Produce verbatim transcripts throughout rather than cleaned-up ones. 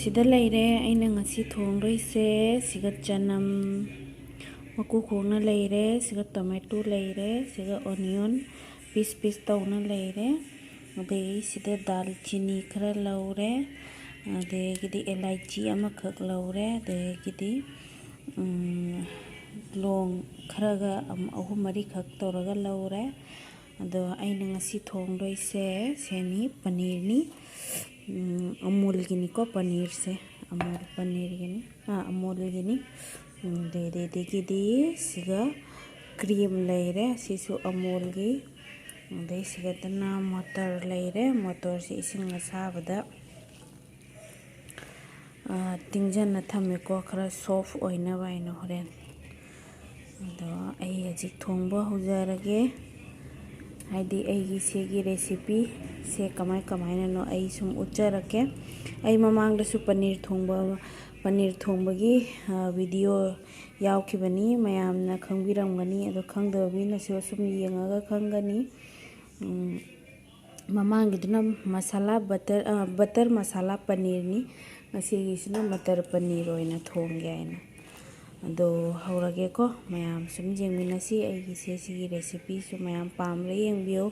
ꯁꯤꯗ ꯂꯩꯔꯦ ꯑꯩꯅ ꯉꯁꯤ ꯊꯣꯡꯗꯣꯏꯁꯦ꯫ ꯁꯤꯒ ꯆꯅꯝ ꯃꯀꯨ ꯈꯣꯡꯅ ꯂꯩꯔꯦ, ꯁꯤꯒ tomato ꯂꯩꯔꯦ, ꯁꯤꯒ onion piece piece ꯇꯧꯅ ꯂꯩꯔꯦ꯫ ꯑꯗꯒꯤ ꯁꯤꯗ ꯗꯥꯜꯆꯤꯅꯤ ꯈꯔ ꯂꯧꯔꯦ, ꯑꯗꯒꯤꯗꯤ ꯑꯦꯂꯥꯏꯆꯤ ꯑꯃꯈꯛ ꯂꯧꯔꯦ, ꯑꯗꯒꯤꯗꯤ, ꯎꯝ, ꯂꯣꯡ ꯈꯔꯒ ꯑꯝ-, ꯑꯍꯨꯝ ꯃꯔꯤꯈꯛ ꯇꯧꯔꯒ ꯂꯧꯔꯦ꯫ ꯑꯗꯣ ꯑꯩꯅ ꯉꯁꯤ ꯊꯣꯡꯗꯣꯏꯁꯦ ꯁꯦꯅꯤ ꯄꯅꯤꯔꯅꯤ꯫ ꯎꯝ, ꯑꯃꯨꯜꯒꯤꯅꯤꯀꯣ ꯄꯅꯤꯔꯁꯦ, ꯑꯃꯨꯜ ꯄꯅꯤꯔꯒꯤꯅꯤ, ꯑꯥ, ꯑꯃꯨꯜꯒꯤꯅꯤ꯫ ꯎꯝ, ꯑꯗꯩꯗꯒꯤꯗꯤ ꯁꯤꯒ cream ꯂꯩꯔꯦ, ꯁꯤꯁꯨ ꯑꯃꯨꯜꯒꯤ꯫ ꯑꯗꯩ ꯁꯤꯒꯗꯅ ꯃꯣꯇꯣꯔ ꯂꯩꯔꯦ, ꯃꯣꯇꯣꯔꯁꯦ ꯏꯁꯤꯡ ꯑꯁꯥꯕꯗ, ꯑꯥ, ꯇꯤꯡꯖꯟꯅ ꯊꯝꯃꯦꯀꯣ, ꯈꯔ soft ꯑꯣꯏꯅꯕ ꯍꯥꯏꯅ ꯍꯣꯔꯦꯟ꯫ ꯑꯗꯣ ꯑꯩ ꯍꯧꯖꯤꯛ ꯊꯣꯡꯕ ꯍꯧꯖꯔꯒꯦ꯫ ꯍꯥꯏꯗꯤ ꯑꯩꯒꯤ ꯁꯤꯒꯤ recipe ꯁꯦ ꯀꯃꯥꯏ ꯀꯃꯥꯏꯅꯅꯣ ꯑꯩ ꯁꯨꯝ ꯎꯠꯆꯔꯛꯀꯦ꯫ ꯑꯩ ꯃꯃꯥꯡꯗꯁꯨ ꯄꯅꯤꯔ ꯊꯣꯡꯕ, ꯄꯅꯤꯔ ꯊꯣꯡꯕꯒꯤ, ꯑ, video ꯌꯥꯎꯈꯤꯕꯅꯤ, ꯃꯌꯥꯝꯅ ꯈꯪꯕꯤꯔꯝꯒꯅꯤ꯫ ꯑꯗꯣ ꯈꯪꯗꯕ ꯃꯤꯅꯁꯨ ꯁꯨꯝ ꯌꯦꯡꯉꯒ ꯈꯪꯒꯅꯤ꯫ ꯎꯝ, ꯃꯃꯥꯡꯒꯤꯗꯨꯅ ꯃꯁꯥꯂꯥ butter, ꯑ, butter ꯃꯁꯥꯂꯥ ꯄꯅꯤꯔꯅꯤ꯫ ꯉꯁꯤꯒꯤꯁꯤꯅ ꯃꯇꯔ ꯄꯅꯤꯔ ꯑꯣꯏꯅ ꯊꯣꯡꯒꯦ ꯍꯥꯏꯅ꯫ ꯑꯗꯣ ꯍꯧꯔꯒꯦꯀꯣ꯫ ꯃꯌꯥꯝ ꯁꯨꯝ ꯌꯦꯡꯃꯤꯟꯅꯁꯤ꯫ ꯑꯩꯒꯤꯁꯦ ꯁꯤꯒꯤ recipe ꯁꯨ ꯃꯌꯥꯝ ꯄꯥꯝꯕ꯭ꯔꯥ ꯌꯦꯡꯕꯤꯌꯨ꯫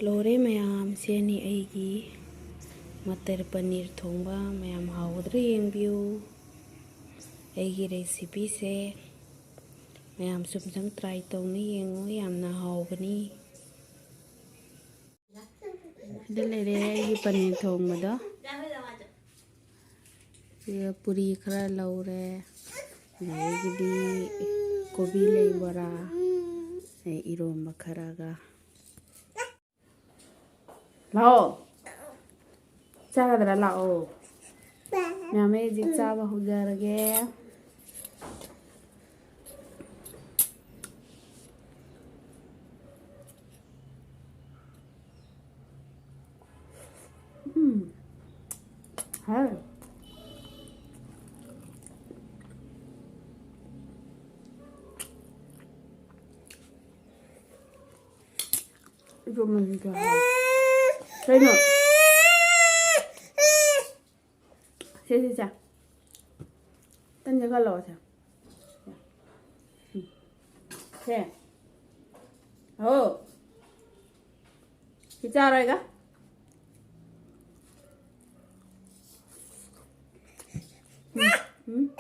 ꯂꯣꯏꯔꯦ ꯃꯌꯥꯝ, ꯁꯤꯅꯤ ꯑꯩꯒꯤ ꯃꯇꯔ ꯄꯅꯤꯔ ꯊꯣꯡꯕ꯫ ꯃꯌꯥꯝ ꯍꯥꯎꯒꯗ꯭ꯔꯥ ꯌꯦꯡꯕꯤꯌꯨ꯫ ꯑꯩꯒꯤ recipeꯁꯦ ꯃꯌꯥꯝꯁꯨ ꯑꯝꯇꯪ try ꯇꯧꯅ ꯌꯦꯡꯉꯨ, ꯌꯥꯝꯅ ꯍꯥꯎꯕꯅꯤ꯫ ꯁꯤꯗ ꯂꯩꯔꯦ ꯑꯩꯒꯤ ꯄꯅꯤꯔ ꯊꯣꯡꯕꯗꯣ꯫ ꯁꯤꯒ ꯄꯨꯔꯤ ꯈꯔ ꯂꯧꯔꯦ, ꯑꯗꯒꯤꯗꯤ ꯀꯣꯕꯤ ꯂꯩ ꯕꯣꯔꯥ, ꯑꯗꯩ ꯏꯔꯣꯝꯕ ꯈꯔꯒ꯫ ꯂꯥꯛꯑꯣ, ꯆꯥꯒꯗ꯭ꯔꯥ? ꯂꯥꯛꯑꯣ꯫ ꯃꯌꯥꯝ, ꯑꯩ ꯍꯧꯖꯤꯛ ꯆꯥꯕ ꯍꯧꯖꯔꯒꯦ꯫ ꯎꯝ꯫ ꯍꯥꯎ꯫ ꯏꯔꯣꯝꯕꯁꯤꯁꯨ ꯍꯥꯎ꯫ ꯀꯩꯅꯣ? ꯁꯦ, ꯁꯦ, ꯁꯦ꯫ ꯇꯟꯁꯦ ꯈꯜꯂꯣ, ꯁꯦ꯫ ꯁꯦ꯫ ꯍꯣ꯫ ꯁꯤ ꯆꯥꯔꯣꯏꯒ꯫ ꯎꯝ, ꯎꯝ,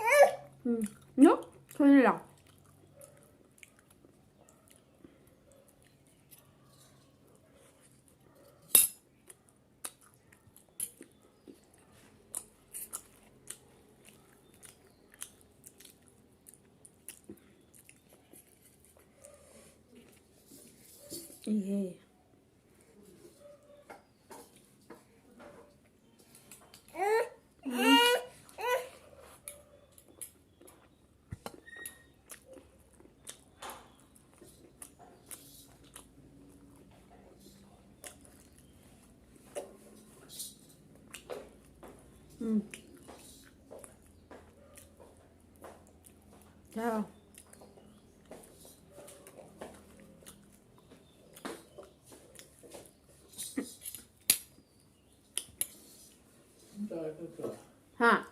ꯎꯝ꯫ ꯅꯣ, ꯊꯣꯏꯅ ꯂꯥꯎ꯫ ꯏꯍꯦ꯫ ꯎꯝ꯫ ꯆꯥꯔꯣ꯫ ꯍꯥ?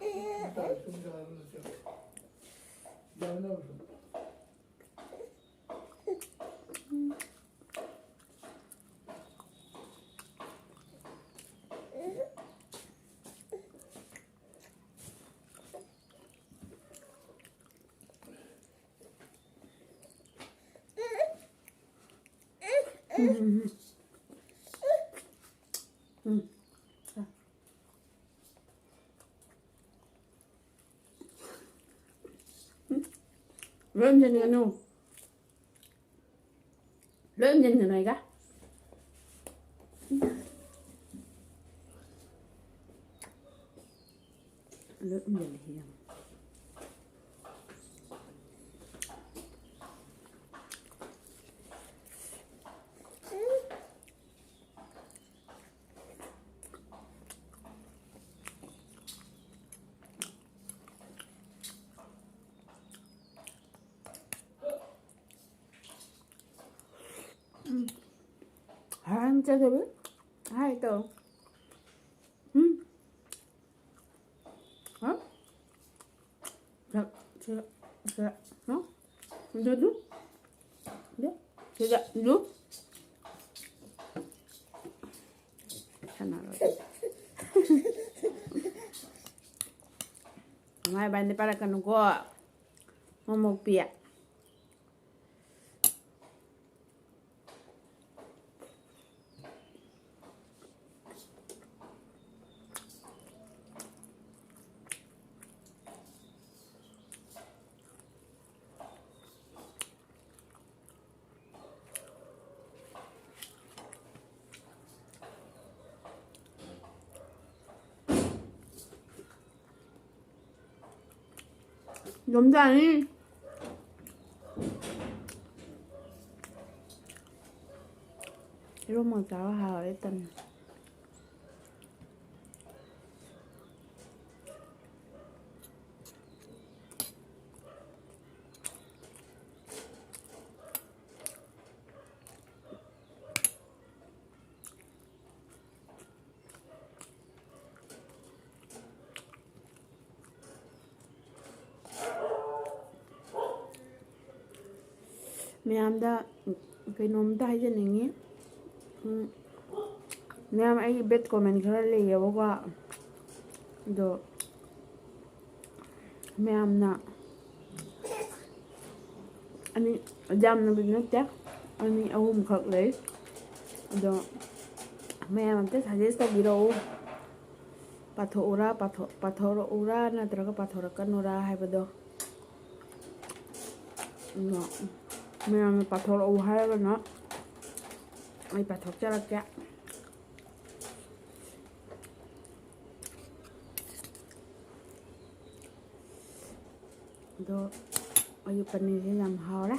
ꯎꯝ꯫ ꯎꯝ꯫ ꯂꯣꯏ ꯎꯝꯖꯟꯒꯅꯨ꯫ ꯂꯣꯏ ꯎꯝꯖꯟꯒꯅꯨ ꯑꯩꯒ꯫ ꯂꯣꯏ ꯎꯝꯖꯜꯂꯦ ꯁꯤ ꯌꯦꯡꯉꯣ꯫ ꯎꯝ꯫ ꯍꯥꯟ ꯆꯠꯈ꯭ꯔꯕ? ꯍꯥꯏ ꯇꯧ꯫ ꯎꯝ꯫ ꯍꯥ? ꯁꯤꯗ, ꯁꯤꯗ, ꯁꯤꯗ꯫ ꯍꯥ? ꯑꯗꯨ, ꯑꯗꯨ꯫ ꯑꯗꯨ꯫ ꯁꯤꯗ, ꯑꯗꯨ꯫ ꯁꯥꯟꯅꯔꯣꯏ꯫ ꯃꯥꯏ ꯏꯕꯥꯅꯤ ꯄꯥꯏꯔꯛꯀꯅꯨꯀꯣ꯫ ꯃꯃꯣꯛꯄꯤ꯫ ꯌꯣꯝꯖꯥꯅꯤ꯫ ꯏꯔꯣꯝꯕ ꯆꯥꯕ ꯍꯥꯎꯔꯦ ꯇꯟꯅ꯫ ꯃꯌꯥꯝꯗ ꯀꯩꯅꯣꯝꯇ ꯍꯥꯏꯖꯅꯤꯡꯉꯤ꯫ ꯎꯝ, ꯃꯌꯥꯝ ꯑꯩꯒꯤ bad comment ꯈꯔ ꯂꯩꯌꯦꯕꯀꯣ, ꯑꯗꯣ ꯃꯌꯥꯝꯅ ꯑꯅꯤ ꯌꯥꯝꯅꯕꯨꯗꯤ ꯅꯠꯇꯦ, ꯑꯅꯤ ꯑꯍꯨꯝꯈꯛ ꯂꯩ꯫ ꯑꯗꯣ ꯃꯌꯥꯝ ꯑꯝꯇ suggest ꯇꯧꯕꯤꯔꯛꯎ꯫ ꯄꯥꯊꯣꯛꯎꯔꯥ, ꯄꯥꯊꯣꯛ-, ꯄꯥꯊꯣꯔꯛꯎꯔꯥ ꯅꯠꯇ꯭ꯔꯒ ꯄꯥꯊꯣꯔꯛꯀꯅꯨꯔꯥ ꯍꯥꯏꯕꯗꯣ꯫ ꯑꯗꯣ ꯃꯌꯥꯝꯅ ꯄꯥꯊꯣꯔꯛꯎ ꯍꯥꯏꯔꯒꯅ ꯑꯩ ꯄꯥꯊꯣꯛꯆꯔꯛꯀꯦ꯫ ꯑꯗꯣ ꯑꯩꯒꯤ ꯄꯅꯤꯔꯁꯦ ꯌꯥꯝ ꯍꯥꯎꯔꯦ꯫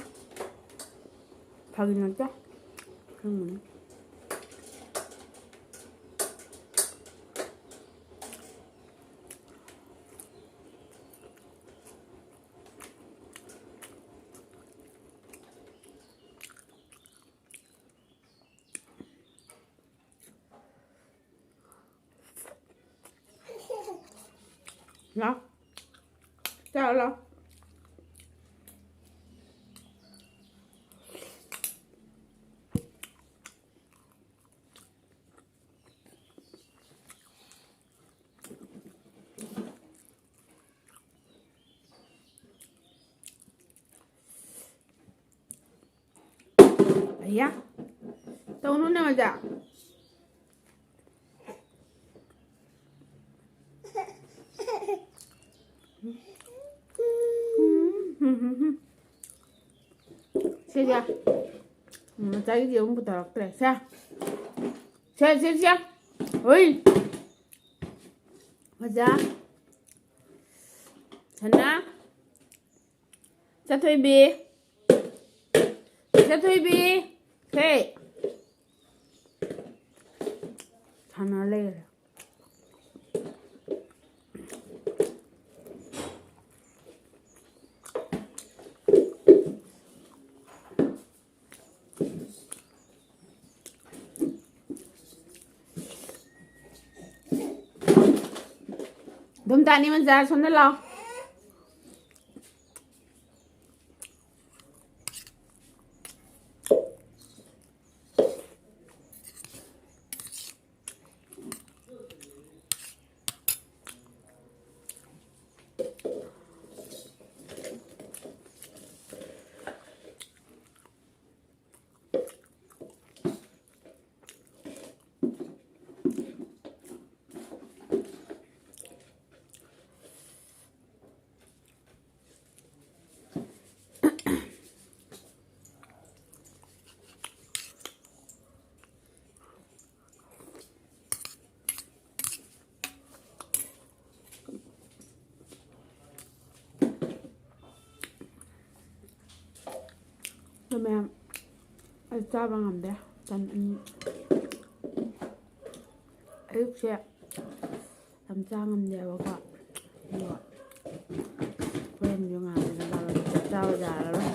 ꯐꯥꯒꯤ ꯅꯠꯇꯦ, ꯑꯁꯦꯡꯕꯅꯤ꯫ ꯂꯥꯎ꯫ ꯆꯥꯔꯣ ꯂꯥꯎ꯫ ꯑꯌꯥ꯫ ꯇꯧꯅꯨꯅꯦ ꯑꯣꯖꯥ꯫ ꯁꯦ, ꯁꯦ꯫ ꯎꯝ, ꯉꯁꯥꯏꯒꯤꯗꯤ ꯑꯃꯨꯛ ꯄꯨꯊꯣꯔꯛꯇ꯭ꯔꯦ꯫ ꯁꯦ꯫ ꯁꯦ, ꯁꯦ, ꯁꯦ꯫ ꯍꯨꯏ꯫ ꯑꯣꯖꯥ꯫ ꯁꯅꯥ꯫ ꯆꯥꯊꯣꯏꯕꯤ꯫ ꯆꯥꯊꯣꯏꯕꯤ꯫ ꯍꯦ꯫ ꯁꯥꯟꯅ ꯂꯩꯔꯦ꯫ ꯑꯗꯨꯝ ꯇꯥꯅꯤ ꯃꯟꯖꯥ, ꯁꯣꯝꯗ ꯂꯥꯎ꯫ ꯃꯌꯥꯝ, ꯑꯩ ꯆꯥꯕ ꯉꯝꯗꯦ꯫ ꯇꯟ ꯑꯅꯤ꯫ ꯑꯌꯨꯛꯁꯦ ꯌꯥꯝ ꯆꯥ ꯉꯝꯗꯦꯕꯀꯣ꯫ ꯑꯗꯨꯒ ꯍꯣꯔꯦꯟꯁꯨ ꯉꯥꯏꯔꯒ ꯆꯥꯕ ꯌꯥꯔꯔꯣꯏ꯫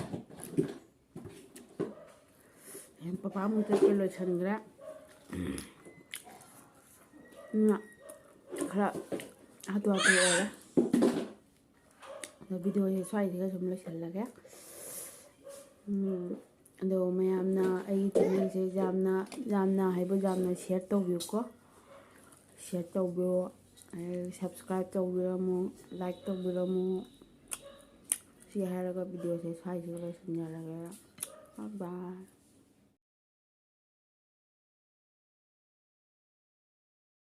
ꯍꯌꯦꯡ ꯄꯄꯥ ꯑꯃꯨꯛ ꯆꯠꯄ ꯂꯣꯏꯁꯤꯟꯈ꯭ꯔꯦ꯫ ꯑꯗꯨꯅ ꯈꯔ ꯍꯥꯊꯨ ꯍꯥꯊꯨ ꯑꯣꯏꯔꯦ꯫ ꯑꯗꯣ videoꯁꯦ ꯁ꯭ꯋꯥꯏꯁꯤꯒ ꯁꯨꯝ ꯂꯣꯏꯁꯤꯜꯂꯒꯦ꯫ ꯎꯝ, ꯑꯗꯣ ꯃꯌꯥꯝꯅ ꯑꯩꯒꯤ channelꯁꯦ ꯌꯥꯝꯅ, ꯌꯥꯝꯅ ꯍꯥꯏꯕ ꯌꯥꯝꯅ share ꯇꯧꯕꯤꯌꯨꯀꯣ꯫ Share ꯇꯧꯕꯤꯌꯣ, ꯑꯗꯩ subscribe ꯇꯧꯕꯤꯔꯝꯃꯨ, like ꯇꯧꯕꯤꯔꯝꯃꯨ꯫ ꯁꯤ ꯍꯥꯏꯔꯒ videoꯁꯦ ꯁ꯭ꯋꯥꯏꯁꯤꯒ ꯂꯣꯏꯁꯤꯟꯖꯔꯒꯦ꯫ Bye bye꯫